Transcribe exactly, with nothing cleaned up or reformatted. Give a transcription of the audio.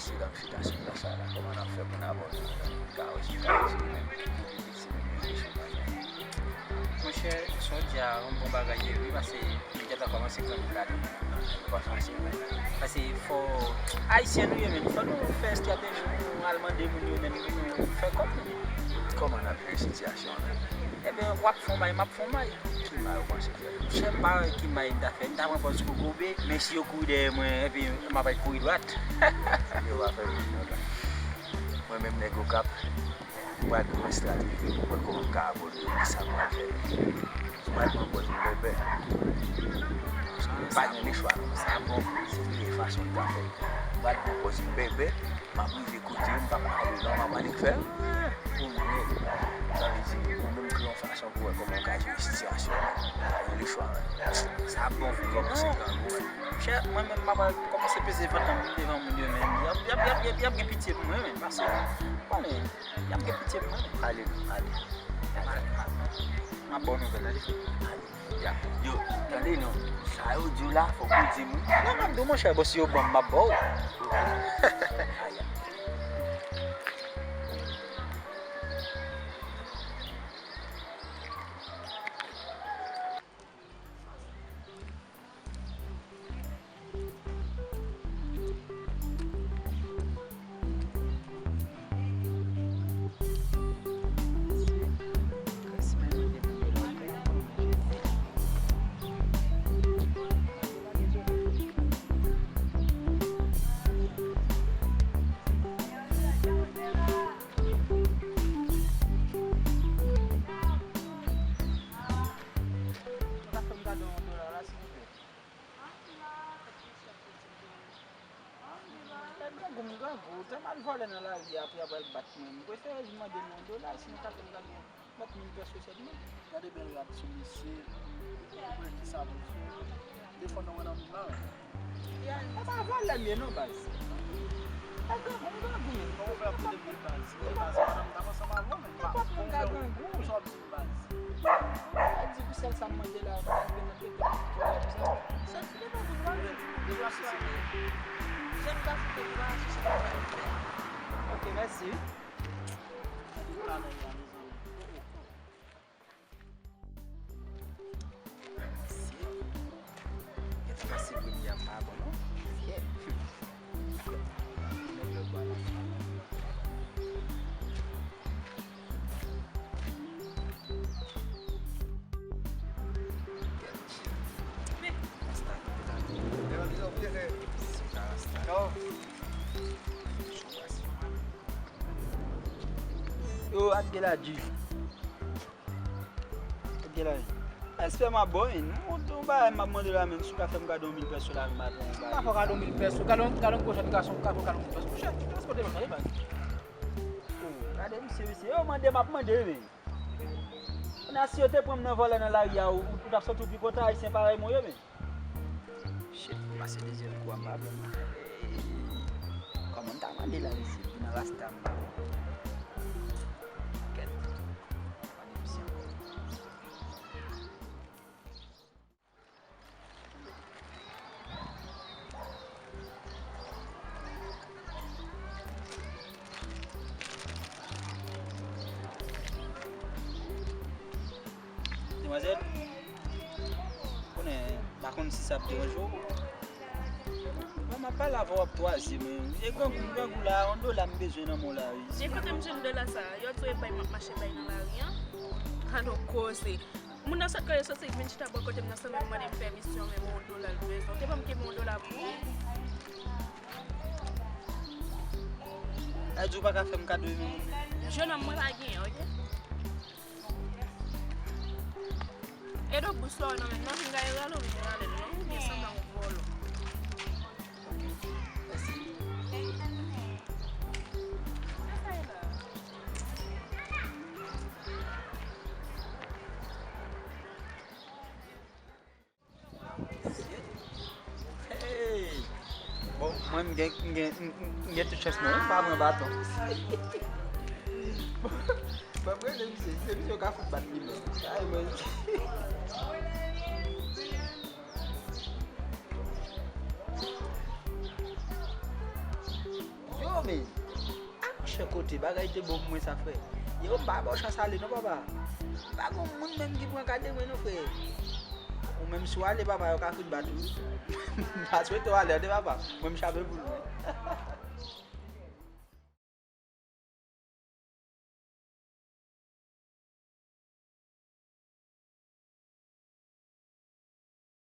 Sou planifikasyon nan sa la, kòman n ap fè pou n abòne, pou n ka wè si n ka retire menm ki pi piti menm nan kesyon manje? Monchè, sa w di a, yon bon bagay li ye wi, paske nou gentan kòmanse granmoun ladan. Paske fò, Ayisyen nou ye menm, fò nou fè estrateji pou nou al mande moun yo menm pou nou fè kòb nou. Kòman n ap jere sitiyasyon an? Ebyen, w ap fè yon may, m ap fè yon may. Ki may ou panse fè? Monchè, m pa wè ki may m ta fè. M ta pran pòz kokobe, men si yo kouri dèyè mwen, epi m ap kouri dwat. Yo pa fè moun nan la. Mwen menm nèg Okap, m pral gen yon estrateji pou mwen kòman m ka abòne, kisa m pral fè. M pral pran pòz m bèbè. M pa gen lechwa non. Sa bon, se vre fason l ta fè. M pral pran pòz m bèbè. M ap rive kote m p ap ale non, m ap annik fè pou mwen. Sa vle di, ou menm kreye yon fason pou wè kòman w ka jere sitiyasyon an. Pa gen lechwa, men. Sa bon, frè, kòmanse grangou, men. Monchè, mwen menm, m ap kòmanse peze vant mwen devan moun yo, men. Y ap, y ap, y ap, y ap, y ap gen pitye pou mwen, men. Paske, konnen, y ap gen pitye pou mwen, men. Ale, ale. Ale, ale. M ap ba w nouvèl, ale. Ale. Ya. Yo, tande non. Sa yo di w la, fòk ou di m wi. Non, m ap di w, monchè, bon, si yo ban m, m ap ba w. Ok. Aya. Ou ka fè m kado yon dola la, silvouplè? Tèt grangou m grangou, tèlman l vòlè nan lari a, apre y ap al bat mwen. M prefere jis mande l yon dola, si nou ka fè m kado trant mil pèso sèlman. Gade bèl rad sou misye, ou kwè ki sa pou l fè? Defwa nou wè nan moun la. E pa vòlè m ye non, baz. Tèt grangou m grangou, men. Kòman w fè ap koute m vin, baz? Wi, baz, madanm t ap ansanm avè w, men, baz. Nenpòt moun ka grangou. Sa w ap di m, baz? Mwen di pou sèl sa m mande la, mwen al nan trete pou sa. Sèl ki devan moun, mwen di pou sa. Jèn gason te dwa aji sa. Ok, mèsi. Gentan pase premye a, m pa bon non. Fyè. Yo, Angela di. Angela di. Respè m ap ba w, yon, yon bagay m ap mande w la, menm si w ka fè m kado yon mil pèso la, m ap fè yon bagay. M pa fè w kado yon mil pèso, kado, kado yon gwo jèn gason, m ka fè w kado yon mil pèso. Monchè, transpòte m nan kay, baz. Oh, gade misye, mesye. Yo, mande m ap mande, men. Kounye a, si yo te pran m nan vòlè nan lari a, ou, ou t ap santi w pi kontan, ayisyen parèy mwen yo, men. Shit, m pase dezyèm kou a, m pa bon. Kòman m ta mande la, mesye, pou nan rasta m. Kèt. Mande misye ankò. Demwazèl, konnen, m pa konn si sa ap deranje w. Bon, m ap pale avè w ap twaze, men e grangou, grangou la, yon dola m bezwen nan men w la, wi. E kote m jwenn dola sa a? Yo di se bay m ap mache bay nan lari an. Gade yon koze. Moun nan sot kote l soti, vin chita bò kote m nan, san menm mande m pèmisyon, menm yon dola l bezwen. Ou te ban m kenbe yon dola pou ou? Sa di w pa ka fè m kado yon moun? Jennonm, mwen pa genyen, oke? E do bous la w nan men m nan, vin gaye rale w, vin rale l non, ou gen sandan yon vòlò. Hey! Bon, mwen m gen, m gen, m, m, m gen tout chans mwen, m pa pran baton. Bon, mwen rele misye, se misye yo ka fout bat li menm. Ay, mwen. Bagay te bon pou mwen sa, frè. Yo, m pa ba w chans ale non, papa. M pa gon moun menm ki pran kade mwen non, frè. Ou menm si w ale, papa, yo ka fout bat ou. M pa swete w ale, tande, papa. Mwen, m chape pou nou.